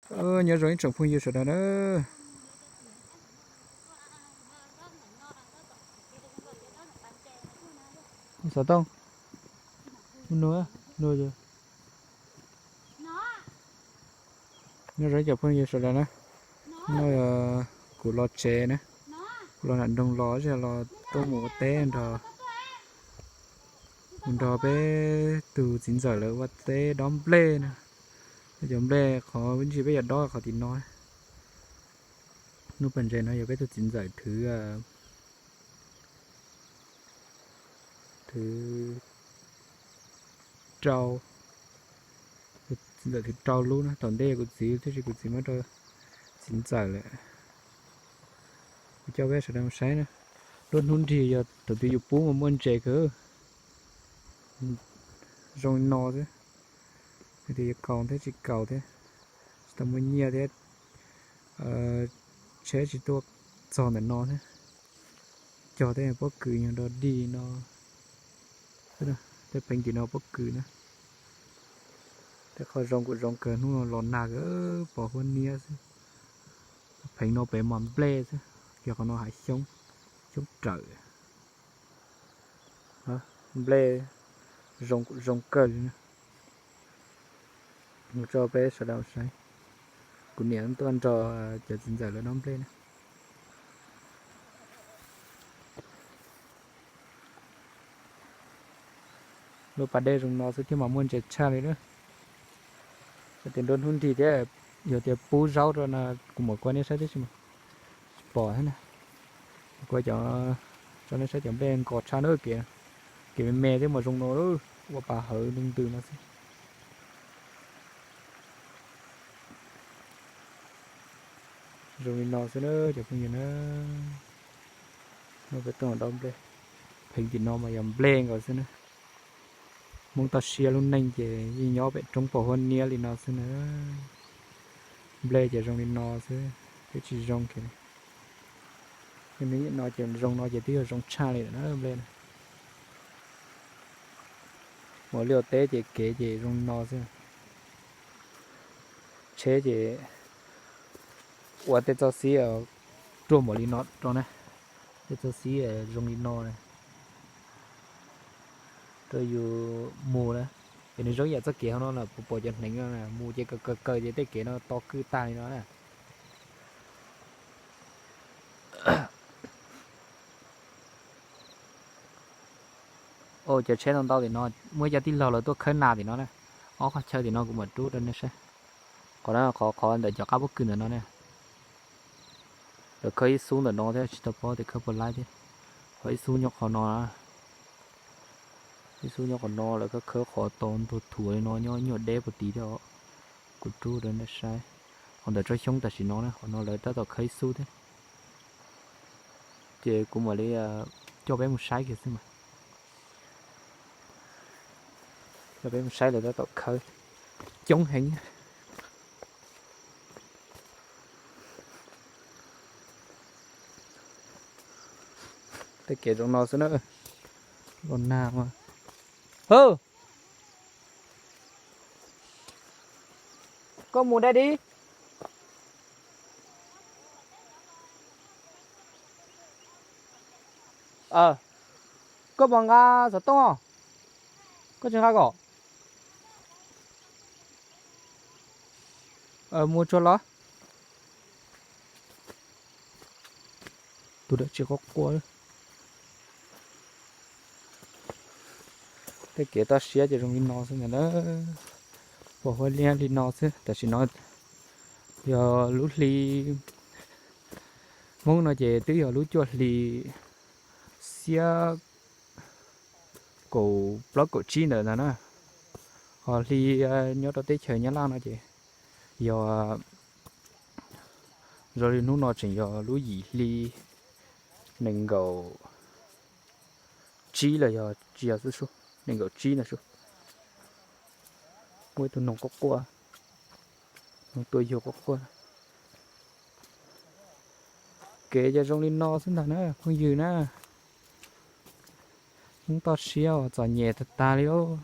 Nyob zoo ib tsoom phooj ywg sawv daws na. Xov tooj, nug, nug. Nyob zoo ib tsoom phooj ywg sawv daws na. No kuv los tsev na, kuv los nram nroog los, los tuaj mus ua teb nrog, mus nrog peb tus txiv ntxawm lawv ua teb dob nplej na. Cov nplej qhov ntsis peb yuav dob qhov tim no. Hnub pas ntses no yog peb tus txiv ntxawm thwv, thwv rau, txiv ntxawm thwv rau lub na. Tom ntej yog kuv txiv thiab, tab sis kuv txiv muab rau txiv ntxawm lawm. Kuv coj peb sawv daws mus saib na. Nruab hnub nrig yog thaum twg yus pub mas muaj ntses kawg. Zoo li no xwb, tias yuav kaus thiab tsis kaus thiab, tsis tau muaj nyiaj thiab, tsheb tsis tuaj txog ntawm no thiab. Cog tej pob kws nyuag dog dig no, tej pheev tim no pob kws na. Tej qhov zoo kuj zoo kawg, hnub no los nag kawg, pos huab niab xwb. Pheev no pem mas nplej xwb, kiag qhov no hav xyoob, xyoob rawm. Nplej zoo kuj zoo kawg li na. Mus tso peb sawv daws saib. Kuv niam tuaj nrog cov txiv ntxawm lawv dob nplej na. Lub pas dej zoo no xwb thiab mas muaj ntses tshaj li na. Tias nruab hnub nrig thiab, yog tias pub zaub rau no kuv mam kuaj nej saib tib si mas tsis pom thiab na. Kuaj cov, tso nej saib cov nplej nkos tshaj na, kev, kev me me thiab mas zoo no, ua pas hawv ntws ntws no xwb. Zoo li no xwb na cov phooj ywg na. No peb tuaj dob nplej, pheev tim no mas yog nplej nkaus xwb na. Hmoob toj siab lub neej ces yeej nyob pem roob pos huab niab li no xwb na. Nplej ces zoo li no xwb, twb tsis zoo kiag li. Nws no ces zoo no ces twb yog zoo tshaj li lawm na nplej na. Mus liaj teb ces kev ces zoo li no xwb. Tsheb ces ua tej txoj xib ruaj npaum li no rau na, tej txoj xib zoo li no na, rau yus mus na. Ces nws zoo ib yam txoj kev hauv no na, puas pom cov hneev no na, mus ces kaw kaw kaw ces tej kev no to kwj tag li no na. Cov tsheb ntau ntau tim no, muaj ib co tij laug lawv tuaj khawb nas tim no na. Ob qhov chaw tim no kuv mam rub rau nej saib. Qhov no qhov, qhov ntawm cov qab pob kws ntawm no na. Lawv khawb ib xub ntawm no thiab, tsis tau paub tias khawb puas laib thiab. Qhov ib xub nyob qhov no, ib xub nyob qhov no, lawv khawb khawb qhov tau ntuag thuav li no nyob nyuag deb puag tid thiab os. Kuv rub rau nej saib. Qhov ntawm tsob xyoob tam sim no na, qhov no lawv tab tom khawb ib xub thiab. Ces kuv mam li coj peb mus saib kiag xwb mas. Coj peb mus saib lawv tab tom khawb coob heev. Tej kev zoo no xwb na. Los nag mas. Hawj, koj mus dai di. Koj puas nqa xov tooj os? Koj tsis nqa kom mus tsuag los. Tus dawm tsis quaj quaj. Tej kev toj siab ces zoo li no xwb ntag na. Pos huab niab li no xwb. Tam sim no yog lub hli, Hmoob no ces twb yog lub cuaj hli xiab kaum plaub kaum tsib ntawd ntag na. Ho hli nyob rau teb chaws Nyab Laj no ces yog zoo li hnub no tseem yog lub yim hli nees nkaum tsib los yog tsis yog xwb sub, nees nkaum tsib ntag sub. Muaj ib tug noog quaj quaj, noog tua yug quaj quaj. Kev ces zoo li no xwb ntag na phooj ywg na. Hmoob toj siab uas txom nyem tag tag li os.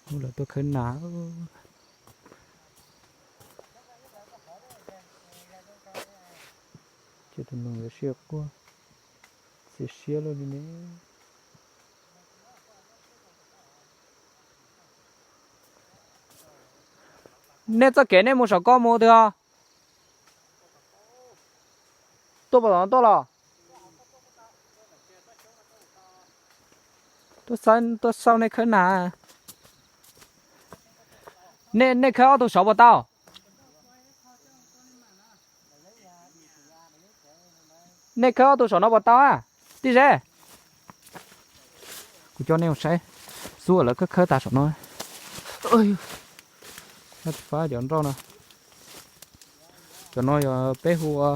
Hnub lawv tuaj khawb nas. Nws siab quaj, txias siab luaj li ne. Nej txoj kev nej mus saum ko mus twg os? Tuaj puas tom no tuaj los? Tuaj xauj nej khawb nas. Nej, nej khawb ob tug saud puas tau? Nej khawb ob tug saum no puas tau a? Tij Ze, kuv coj nej mus saib xub lawv khawb khawb tas saum no. Fab cov nroj no, cov no yog peb hu ua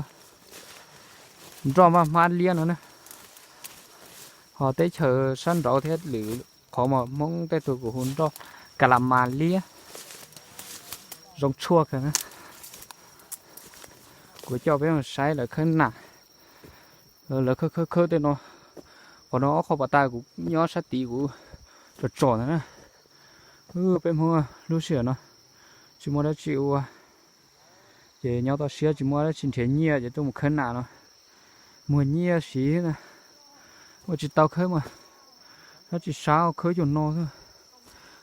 nroj maj hmab liab no na. Ho teb chaws sab nraud thiab lwm qhov mas Hmoob tej tug kuj hu nroj ka la mas liab, zoo tshuaj kawg na. Kuv coj peb mus saib lawv khawb nas, lawv khawb khawb khawb tej no. Qhov no ob qho pas tas kuv nyob sab tid kuv tsom tsom ntawd na. Peb Hmoob lub sij hawm no tsis muaj dab tsi ua, ces nyob toj siab tsis muaj dab tsi nrhiav nyiaj ces tuaj mus khawb nas no, muag nyiaj siv na. Ua tsis tau khawb mas dab tsi sab khawb cov no xwb.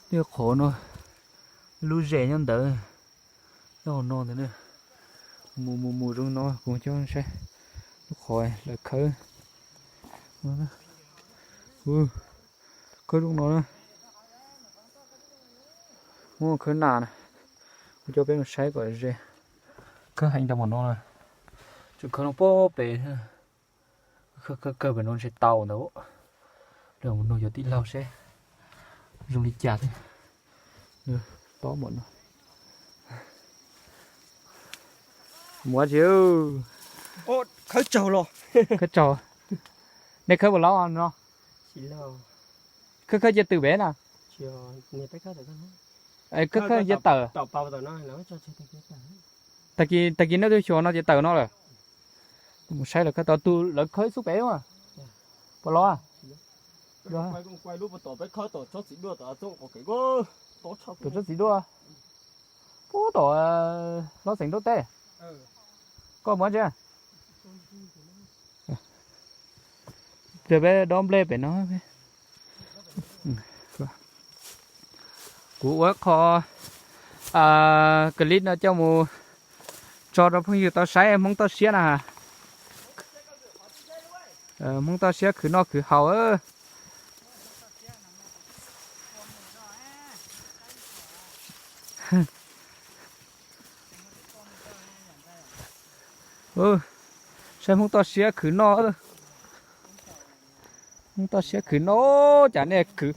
Tej qhov no lub zes nyob ntawd, nyob hauv no ntawd na. Mus mus mus zoo no kuv coj saib lub qhov lawv khawb. Khawb zoo no na. Muab khawb nas na, kuv coj peb mus saib kom ze. Khawb heev tag mus no, tseem khawb no pob pem, khawb khawb pem no ntshe tau ntawd. Mus nug cov tij laug seb zoo li cas thiab. Tob mus no. Mus tsis, khawb tsaug los, khawb tsaug. Nej khawb puas laub no? Khawb khawb cia twm pem na. Khawb khawb cia tawm. Tag kis, tag kis nej twb xyuas no ces tawm no lawm. Mus saib lawv khawb tau tus lawv khawb xub pem mas. Puas laub? Tom tsob txiv duaj. Pub tom hlob xeem nraub teb. Koj mus tsi? Pliag peb dob nplej pem no. Kuv ua qho clip no coj mus tso rau phooj ywg tau saib Hmoob toj siab na. Hmoob toj siab khwv noj khwv haus. Saib Hmoob toj siab khwv noj. Hmoob toj siab khwv noj, cas nej khwv.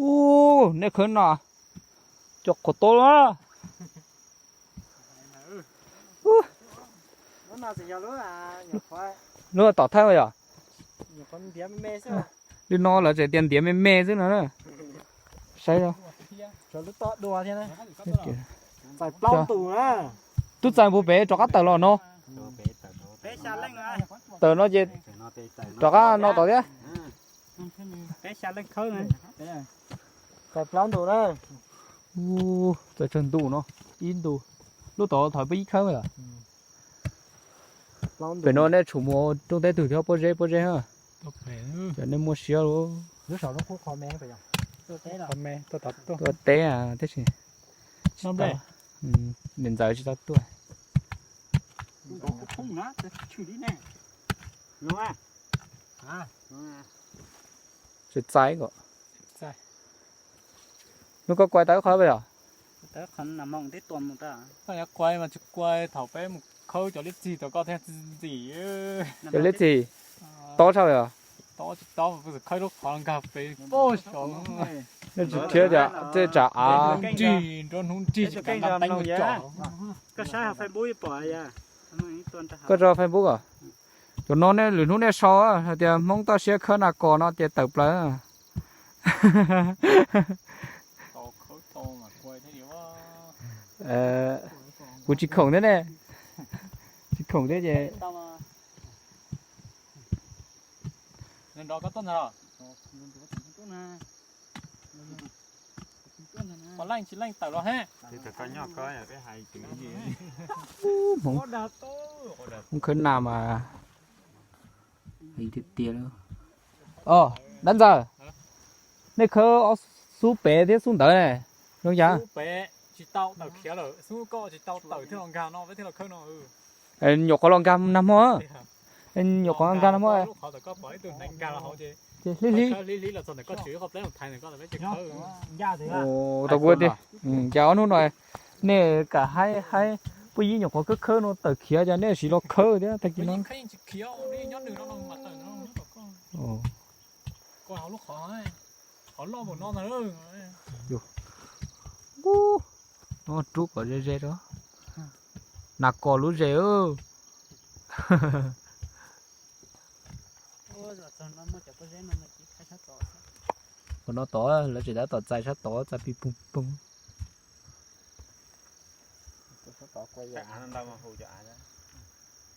Ub, nej khwv no cov qhuav tob. Lub tom thawj yom. Li no lawv tseem tias ntiav me me xwb no na. Saib, tub txais puag pem rov qab tawm los no. Tawm no ces rov qab no tom thiab. Txais plaub ntus na. Txais tsawg ntus no? Ib ntus. Lub tod thov peb ib khawb lawm. Pem no nej tshum mus rooj teb twg thiab? Pob zeb, pob zeb. Cov nej muaj siab lub. Tuaj teb tib si. Niam ntxawm tsis tau tuaj. Tsis txais kom. Hnub koj kuai tau ib qho peb yom? Kuai mas tsis kuai thaum peb mus khawb cov liab txig tom koj thiab ntxim. Cov liab txig tob tshaj li os. Tob tsis tob, khawb lub qhov nkag pem pob saud. Tsis thiab tias tej tsam av nrig nruab hnub nrig tsis kam teeb mus tsom. Koj tso Facebook os. Cov no nej lwm hnub nej sau hais tias Hmoob toj siab khawb nas kos no ces tawm plaws. Kuv tsis khoom thiab ne. Tsis khoom thiab ces. Leej tsis leej tawm los he. Hmoob khawb nas mas tiag tiag. Os, dab ntxawg, nej khawb ob xub pem thiab xub ntawd ne, zoo cas? Pem tsis tau tawm khiav lawm, xub koj tsis tau tawm thiaj los nkag no, peb thiaj los khawb no. Nyuam qhuav los nkag nag hmo, nyuam qhuav nkag nag hmo. Ces hlib hlib. Tau kuv tiag, cas ob hnub no nej kam haib haib, puj yib nyuam qhuav khawb khawb no tawm khiav, cas nej siv los khawb thiab tag kis no. Rub kom ze ze rau. Nas kos lub zes. Qhov no tod lawv tseem tab tom txais sab tod, txais pis poog poog.